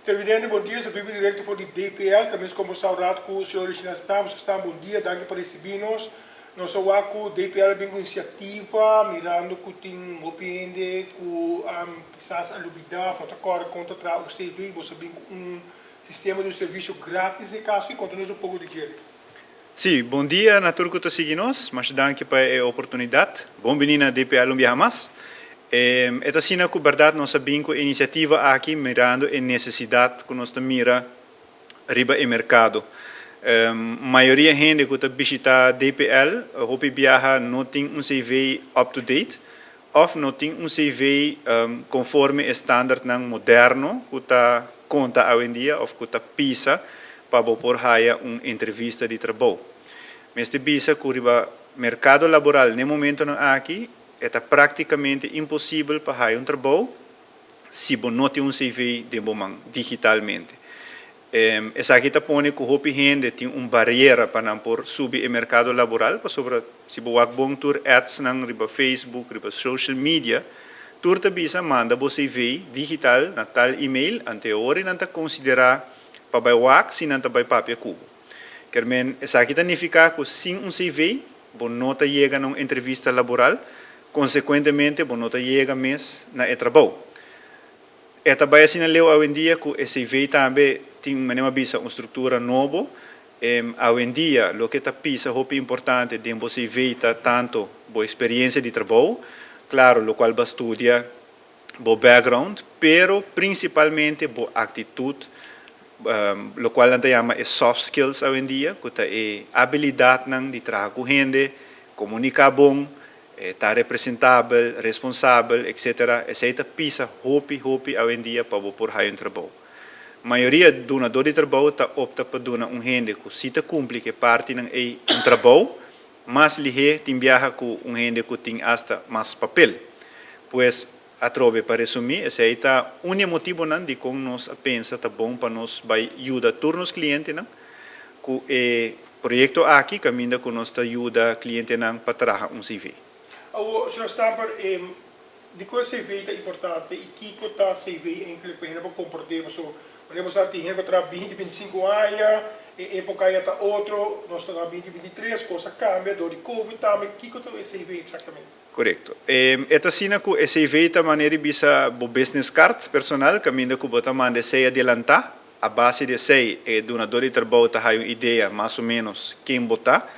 Televidente, bon dia. Nos biba directo for di DPL. Ta mes conversa un rato cu señor Reginald Stam. Señor Stam, bon dia. Danki pa ricibi nos. Nos a wak cu DPL a bin cu iniciativa, mirando cu tin hopi hende cu kisas a lubida of no ta corda con ta traha un CV. Boso a bin cu un sistema di un servicio gratis den caso y conta nos un poco di djele. Sí, bon dia na tur ku ta sigui nos. Masha danki pa e oportunidat. Bon bini na DPL un biaha mas. E ta asina ku bèrdat nos a bin ku e inisiativa aki mirando e nesesidat ku nos ta mira riba e merkado. Mayoria hende ku ta bishitá DPL hopi biaha no tin un CV up to date òf no tin un CV konforme e standardnan moderno ku ta konta awendia òf ku ta pisa pa bo por haya un entrevista di trabou. Mester bisa ku riba merkado laboral n'e momentonan aki e ta práktikamente imposibel pa haya un trabou si bo no tin un CV den bo man digitalmente. Esaki ta pone ku hopi hende tin un bariera pa nan por subi e merkado laboral pasobra si bo wak bon tur adsnan riba Facebook, riba social media, tur ta bisa manda bo CV digital na tal email ante e ora nan ta konsiderá pa bai wak si nan ta bai papia ku bo. Ker men esaki ta nifiká ku sin un CV bo no ta yega na un entrevista laboral, konsekuentemente bo no ta yega mes na e trabou. E ta bai asina leu awendia ku e CV tambe tin, manera mi a bisa, un struktura nobo. Awendia loke ta pisa hopi importante den bo CV ta tanto bo eksperiensia di trabou, klaro lokual bo a studia, bo background, pero prinsipalmente bo aktitut, lokual nan ta yama e soft skills awendia, ku ta e abilidatnan di traha ku hende, komuniká bon, E ta representabel, responsabel, etc. Esei ta pisa hopi, hopi awendia pa bo por haya un trabou. Mayoria dunador di trabou ta opta pa duna un hende ku si ta kumpli ku e partinan ei un trabou, mas lihé tin biaha ku un hende ku tin asta mas papel. Pues, atrobe pa resumí, esei ta un di e motibonan dikon nos a pensa ta bon pa nos bai yuda tur nos klientenan ku e proyekto aki kaminda ku nos ta yuda klientenan pa traha un CV. Awor, señor Stamper, dikon e CV ta importante i kiko ta CV enkele pa hende por komprondé? Pasobra wanneer bo sa tin hende ku a traha binti, bintisinko aña, e époka ya ta otro, nos ta na binti bintitres, kos a kambia dor di covid tambe. Kiko ta e CV eksaktamente? Korekto. E ta asina ku e CV ta manera di bisa bo business card personal kaminda ku bo ta manda esei adelantá. A base di esei e dunadó di trabou ta haya un idea mas o ménos ken bo ta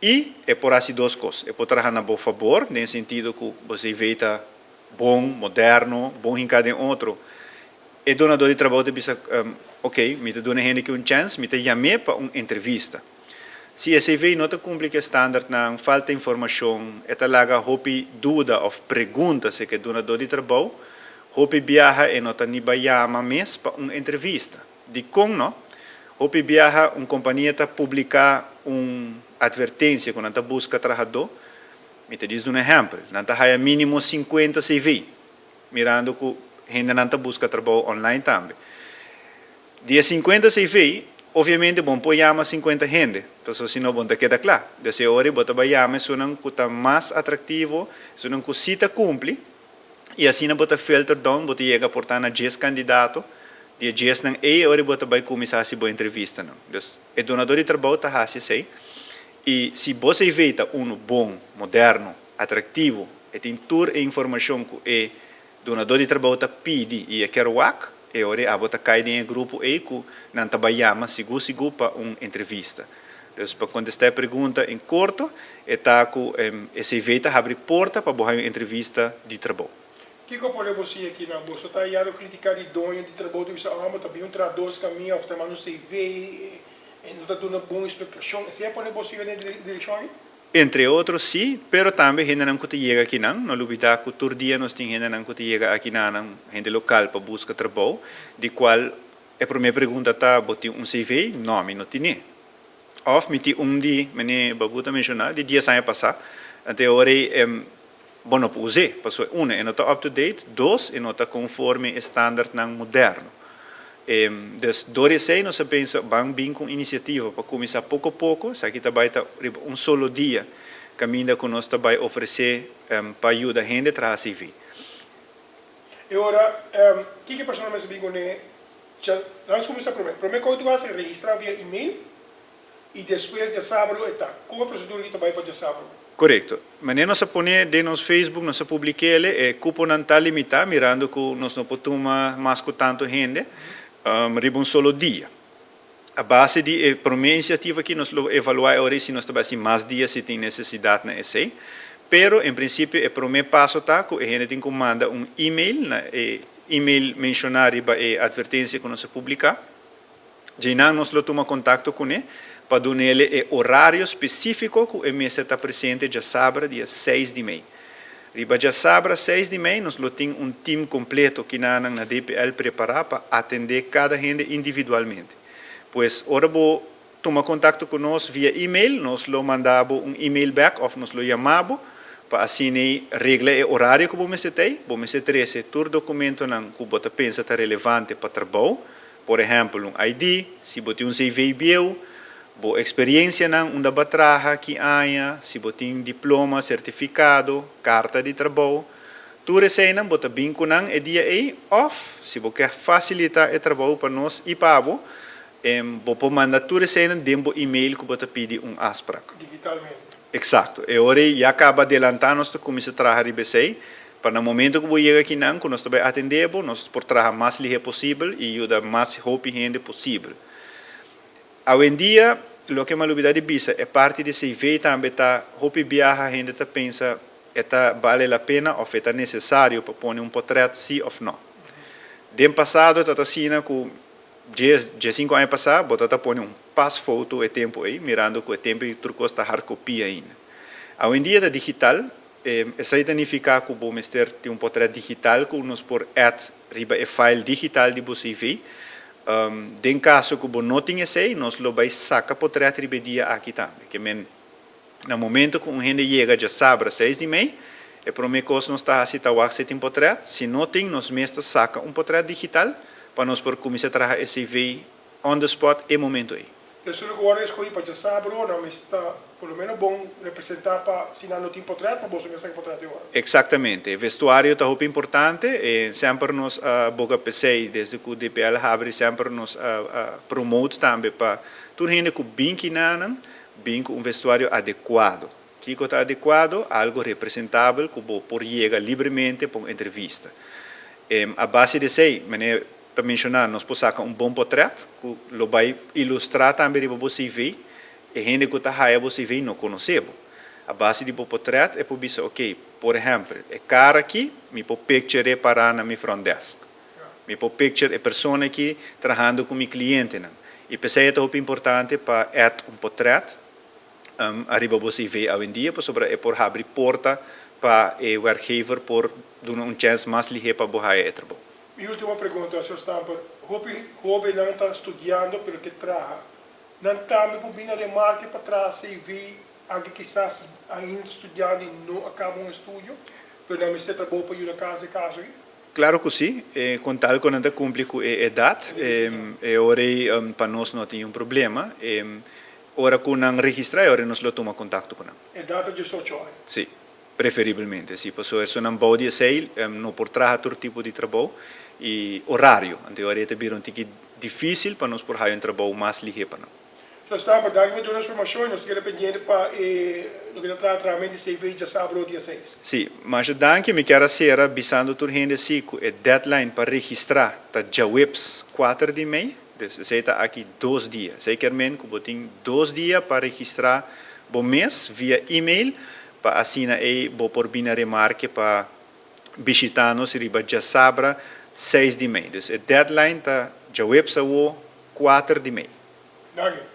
i e por hasi dos kos. E por traha na bo fabor den sentido ku bo CV ta bon, moderno, bon hinká den otro. E dunadó di trabou ta bisa, Oke, mi ta duna e hende aki un chèns, mi ta yam'é pa un entrevista. Si e CV no ta kumpli ku e standardnan, falta informashon, e ta laga hopi duda òf pregunta serka e dunadó di trabou, hopi biaha e no ta ni bai yama mes pa un entrevista. Dikon no? Hopi biaha un kompania ta publiká un atvertensia ku nan ta buska trahadó. Mi ta djis duna ehèmpel, nan ta haya mínimo sinkuenta CV, mirando ku hendenan ta buska trabou online tambe. Di e sinkuenta CV, obviamente bon por yama sinkuenta hende, pasobra si no bon ta keda kla. Des e ora bo ta bai yama esunnan ku ta mas atraktivo, esunnan ku si ta kumpli, i asina bo ta filter down, bo ta yega por ta na djes kandidato, di e djesnan ei e ora bo ta bai kuminsá hasi bo entrevistanan. Dus e dunadó di trabou ta hasi esei, i si bo CV ta unu bon, moderno, atraktivo, e tin tur e informashon ku e Dunadó di trabou ta pidi i e kier wak, e ora ei abo ta kai den e grupo ei ku nan ta bai yama sigur sigur pa un entrevista. Dus pa kontestá e pregunta en korto, e ta ku e CV ta habri porta pa bo haña un entrevista di trabou. Kiko pone bo siña aki nan? Boso ta yado kritiká di doño di trabou ta bisa amo ta bin un trahador skamia òf ta manda un CV e no ta duna bon splikashon. Esei a pone bo siña den e direkshon aki? Entre otro sí, pero tambe hendenan ku ta yega akinan. No lubidá ku tur dia nos tin hendenan ku ta yega akinanan, hende lokal pa buska trabou, di kual e promé pregunta ta, bo tin un CV? No, mi no tine. Òf mi tin un di, mene Babu ta menshoná, di dies aña pasá. Anto e ora ei bo no por us'é, pasobra uno, e no ta up to date, dos, e no ta konforme e standardnan moderno. Dus dor di esei nos a pensa ban bin ku un inisiativa pa kuminsá poko poko, esaki ta bai ta riba un solo dia kaminda ku nos ta bai ofresé pa yuda hende traha CV. E ora, kiko e persona mester bin kuné? Laga nos kuminsá promé. Promé kos ku hasi registrá via email i despues djasabra e ta. Kon e prosedura aki ta bai pa djasabra? Korekto. Manera nos a pone den nos Facebook, nos a publik'el, e kuponan ta limitá mirando ku nos no por tuma mas ku tantu hende riba un solo dia. A base di e promé inisiativa aki nos lo evaluá e ora ei si nos ta bai hasi mas dia si tin nesesidat na esei. Pero en prinsipio e promé paso ta ku e hende tin ku manda un email na e email menshoná riba e atvertensia ku nos a publiká. Djeinan nos lo tuma kontakto kuné pa dun'ele e orario spesífiko ku e mester ta presente djasabra dia seis di mei. Riba djasabra seis di mei nos lo tin un tim kompleto kinanan na DPL prepará pa atendé kada hende individualmente. Pues ora bo tuma kontakto ku nos via email, nos lo manda bo un email bèk òf nos lo yama bo pa asin'ei regla e orario ku bo mester ta ei. Bo mester trese tur dokumentonan ku bo ta pensa ta relevante pa trabou, Por ehèmpel, un ID, si bo tin un CV bieu, bo eksperiencianan unda bo a traha, ki aña, si bo tin diploma, sertifikado, karta di trabou. Tur eseinan bo ta bin ku nan e dia ei òf si bo ke fasilitá e trabou pa nos i pa bo, bo por manda tur eseinan den bo email ku bo ta pidi un afsprak. Digitalmente. Eksakto. E ora ei ya kaba adelantá nos ta kuminsá traha riba esei. Pa na momento ku bo yega akinan ku nos ta bai atendé bo, nos por traha mas lihé posibel i yuda mas hopi hende posibel. Awendia, loke mi a lubidá di bisa, e parti di CV tambe ta hopi biaha hende ta pensa e ta bale la pena òf e ta nesesario pa pone un potrèt sí òf nò. Den pasado ta ta asina ku dies, diesinku aña pasá bo ta ta pone un pasfoto e tempu ei, mirando ku e tempu ei tur kos ta hardkopia ainda. Awendia ta digital. Esei ta nifiká ku bo mester tin un potrèt digital ku nos por add riba e file digital di bo CV. Den kaso ku bo no tin esei, nos lo bai saka potrèt riba e dia aki tambe. Ke men, na momento ku un hende yega djasabra seis di mei, e promé kos nos ta hasi ta wak si tin potrèt. Si no tin, nos mes ta saka un potrèt digital pa nos por kuminsá traha e CV on the spot e momento ei. Esun ku wòrdu eskohí pa djasabro, nan mester ta por lo ménos bon representá pa si nan no tin potrèt, pa boso mester saka potrèt e ora. Eksaktamente. E vestuario ta hopi importante. E semper nos a boga p'esei desde ku DPL habri semper nos a promote tambe pa tur hende ku bin kinanan bin ku un vestuario adekuado. Kiko ta adekuado? Algo representabel ku bo por yega libremente pa un entrevista. A base di esei, meneer ta menshoná, nos por saka un bon potrèt ku lo bai ilustrá tambe riba bo CV. E hende ku ta haya bo CV no konosé bo. A base di bo potrèt e por bisa, oké, por ehèmpel, e kara akí mi por picture e pará na mi front desk. Mi por picture e persona akí trahando ku mi klientenan. I p'esei e ta hopi importante pa add un potrèt ariba bo CV awendia pasobra e por habri porta pa e werkgever por duna un chèns mas lihé pa bo haya e trabou. Mi ultimo pregunta, señor Stamper. Hopi hobennan ta studiando pero ke traha. Nan tambe por bini na remarke pa traha CV anke kisas ainda ta studiando y no a caba un estudio, pero nan mester trabou pa yuda casa e caso aki? Claro cu si, con tal cu nan ta cumpli cu e edad, e ora ey pa nos no tin un problema. Ora cu nan registra e ora nos lo tuma contacto cu nan. Edad ta diesocho aña? Si. Preferibelmente, si, pasobra esunnan bou di esei no por traha tur tipo di trabou i orario, anto e ora ei ta bira un tiki difísil pa nos por haya un trabou mas lihé pa nan. Señor Stamper, danki pa duna nos informashon i nos ta keda pendiente pa e loke ta traha trahamentu di CV djasabro dia seis. Si, masha danki. Mi kier a sera bisando tur hende si ku e deadline pa registrá ta djaweps kuater di mei, dus esei ta aki dos dia. Esei kier men ku bo tin dos dia pa registrá bo mes via email Pa asina ei bo por bini na remarke pa bishita nos riba djasabra seis di mei. Dus e deadline ta djaweps awo kuater di mei. Danki.